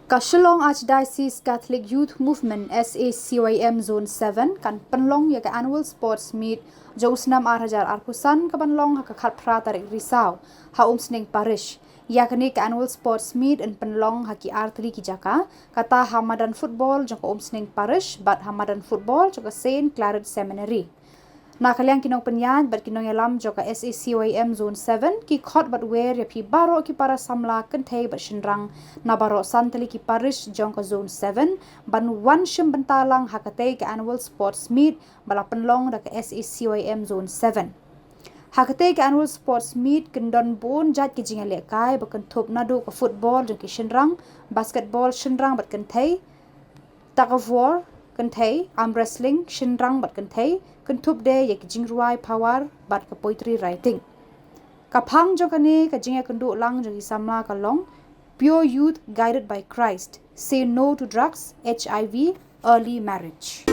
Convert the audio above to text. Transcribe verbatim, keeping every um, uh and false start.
Ka Shillong Archdiocese Catholic Youth Movement, S A C Y M Zone seven, kan pynlong ïa ka Annual Sports Meet jong u snem ar hajar arphew san, kaban long ha ka khatphra tarik Risaw, ha Umsning Parish. Ïa kane ka Annual Sports Meet yn pynlong ha ki artylli ki jaka, kata ha madan football jong ka Umsning Parish, bad ha madan football jong ka Saint Claret Seminary. Na ka liang ki nongpynïaid bad ki nongïalam jong ka S A C Y M Zone seven, ki khot bad wer ïa phi baroh ki para samla kynthei bad shynrang na baroh san tylli ki parish jong ka Zone seven, ban wan shim bynta lang ha katei ka Annual Sports Meet ba la pynlong da ka S A C Y M Zone seven. Ha katei ka Annual Sports Meet kin don bun jait ki jingïalehkai ba kynthup naduh ka football jong ki shynrang, basketball shynrang bad kynthei, tug of war kynthei, arm wrestling shynrang bad kynthei, kynthup de ïa ki jingrwai pawar bad ka poetry writing. Ka phang jong kane ka jingïakynduh lang jong ki samla ka long Pure Youth Guided by Christ, Say No to Drugs, H I V, Early Marriage.